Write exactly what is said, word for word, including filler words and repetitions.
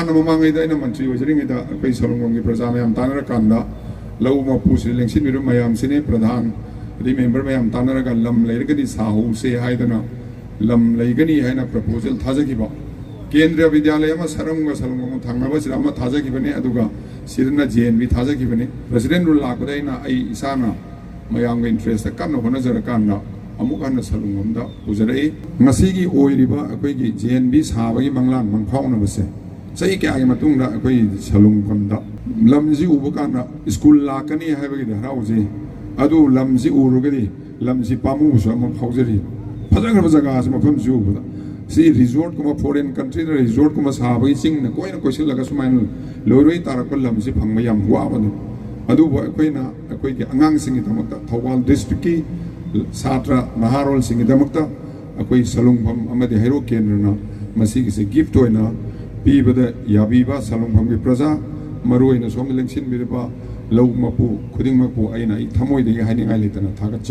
ꯍꯥꯟꯅ ꯃꯃꯥꯡꯉꯩꯗ ꯑꯩꯅ ꯃꯟꯇ꯭ꯔꯤ ꯑꯣꯏꯖꯔꯤꯉꯩꯗ ꯑꯩꯈꯣꯏ ꯁꯂꯨꯡꯕꯝꯒꯤ ꯄ꯭ꯔꯖꯥ ꯃꯌꯥꯝ ꯇꯥꯟꯅꯔꯀꯥꯟꯗ ꯂꯧ ꯃꯄꯨꯁꯤꯗ ꯂꯦꯡꯁꯤꯟꯕꯤꯔꯤꯕ ꯃꯌꯥꯝꯁꯤꯅꯤ, ꯄ꯭ꯔꯙꯥꯟ ꯑꯗꯩ ꯃꯦꯝꯕꯔ ꯃꯌꯥꯝ ꯇꯥꯟꯅꯔꯒ ꯂꯝ ꯂꯩꯔꯒꯗꯤ ꯁꯥꯍꯧꯁꯦ ꯍꯥꯏꯗꯅ ꯂꯝ ꯂꯩꯒꯅꯤ ꯍꯥꯏꯅ ꯄ꯭ꯔꯄꯣꯖꯦꯜ ꯊꯥꯖꯈꯤꯕ꯫ ꯀꯦꯟꯗ꯭ꯔꯤꯌ ꯕꯤꯗ꯭ꯌꯥꯂꯌ ꯑꯃ ꯁꯔꯝꯒ ꯁꯂꯨꯡꯕꯝꯒ ꯊꯪꯅꯕꯁꯤꯗ ꯑꯃ ꯊꯥꯖꯈꯤꯕꯅꯤ, ꯑꯗꯨꯒ ꯁꯤꯗꯅ ꯖꯦ ꯑꯦꯟ ꯕꯤ ꯊꯥꯖꯈꯤꯕꯅꯤ꯫ ꯄ꯭ꯔꯁꯤꯗꯦꯟ ꯔꯨꯜ ꯂꯥꯛꯄꯗ ꯑꯩꯅ ꯑꯩ ꯏꯁꯥꯅ ꯃꯌꯥꯝꯒꯤ ꯏꯟꯇꯔꯦꯁꯇ ꯀꯟꯅ ꯍꯣꯠꯅꯖꯔꯀꯥꯟꯗ ꯑꯃꯨꯛ ꯍꯟꯅ ꯁꯂꯨꯡꯕꯝꯗ ꯄꯨꯖꯔꯛꯏ꯫ ꯉꯁꯤꯒꯤ ꯑꯣꯏꯔꯤꯕ ꯑꯩꯈꯣꯏꯒꯤ ꯖꯦ ꯑꯦꯟ ꯕꯤ ꯁꯥꯕꯒꯤ ꯃꯪꯂꯥꯟ ꯃꯪꯐꯥꯎꯅꯕꯁꯦ ꯆꯍꯤ ꯀꯌꯥꯒꯤ ꯃꯇꯨꯡꯗ ꯑꯩꯈꯣꯏ ꯁꯂꯨꯡꯕꯝꯗ ꯂꯝꯁꯤ ꯎꯕ ꯀꯥꯟꯗ ꯁ꯭ꯀꯨꯜ ꯂꯥꯛꯀꯅꯤ ꯍꯥꯏꯕꯒꯤꯗꯤ ꯍꯔꯥꯎꯖꯩ, ꯑꯗꯨ ꯂꯝꯁꯤ ꯎꯔꯒꯗꯤ ꯂꯝꯁꯤ ꯄꯥꯝꯃꯨꯕꯁꯨ ꯑꯃ ꯐꯥꯎꯖꯔꯤ꯫ ꯐꯖꯈ꯭ꯔꯕ ꯖꯒꯥꯁꯤ ꯃꯐꯝꯁꯤ ꯎꯕꯗ, ꯁꯤ ꯔꯤꯖꯣꯔꯠꯀꯨꯝꯕ, ꯐꯣꯔꯦꯟ ꯀꯟꯇ꯭ꯔꯤꯗ ꯔꯤꯖꯣꯔꯠꯀꯨꯝꯕ ꯁꯥꯕꯒꯤ ꯆꯤꯡꯅ ꯀꯣꯏꯅ ꯀꯣꯏꯁꯤꯜꯂꯒ ꯁꯨꯃꯥꯏꯅ ꯂꯣꯏꯔꯣꯏ ꯇꯥꯔꯛꯄ ꯂꯝꯁꯤ ꯐꯪꯕ ꯌꯥꯝ ꯋꯥꯕꯅꯤ꯫ ꯑꯗꯨꯕꯨ ꯑꯩꯈꯣꯏꯅ ꯑꯩꯈꯣꯏꯒꯤ ꯑꯉꯥꯡꯁꯤꯡꯒꯤꯗꯃꯛꯇ, ꯊꯧꯕꯥꯜ ꯗꯤꯁꯇ꯭ꯔꯤꯛꯀꯤ ꯁꯥꯇ꯭ꯔ ꯅꯍꯥꯔꯣꯜꯁꯤꯡꯒꯤꯗꯃꯛꯇ ꯑꯩꯈꯣꯏ ꯁꯂꯨꯡꯐꯝ ꯑꯃꯗꯤ ꯍꯩꯔꯣꯛ ꯀꯦꯟꯗ꯭ꯔꯅ ꯃꯁꯤꯒꯤꯁꯦ ꯒꯤꯐꯠ ꯑꯣꯏꯅ ꯄꯤꯕꯗ ꯌꯥꯕꯤꯕ ꯁꯂꯨꯡꯐꯝꯒꯤ ꯄ꯭ꯔꯖꯥ, ꯃꯔꯨꯑꯣꯏꯅ ꯁꯣꯝꯗ ꯂꯦꯡꯁꯤꯟꯕꯤꯔꯤꯕ ꯂꯧ ꯃꯄꯨ ꯈꯨꯗꯤꯡꯃꯛꯄꯨ ꯑꯩꯅ ꯑꯩ ꯊꯃꯣꯏꯗꯒꯤ ꯍꯥꯏꯅꯤꯡꯉꯥꯏ ꯂꯩꯇꯅ ꯊꯥꯒꯠꯆꯔꯤ꯫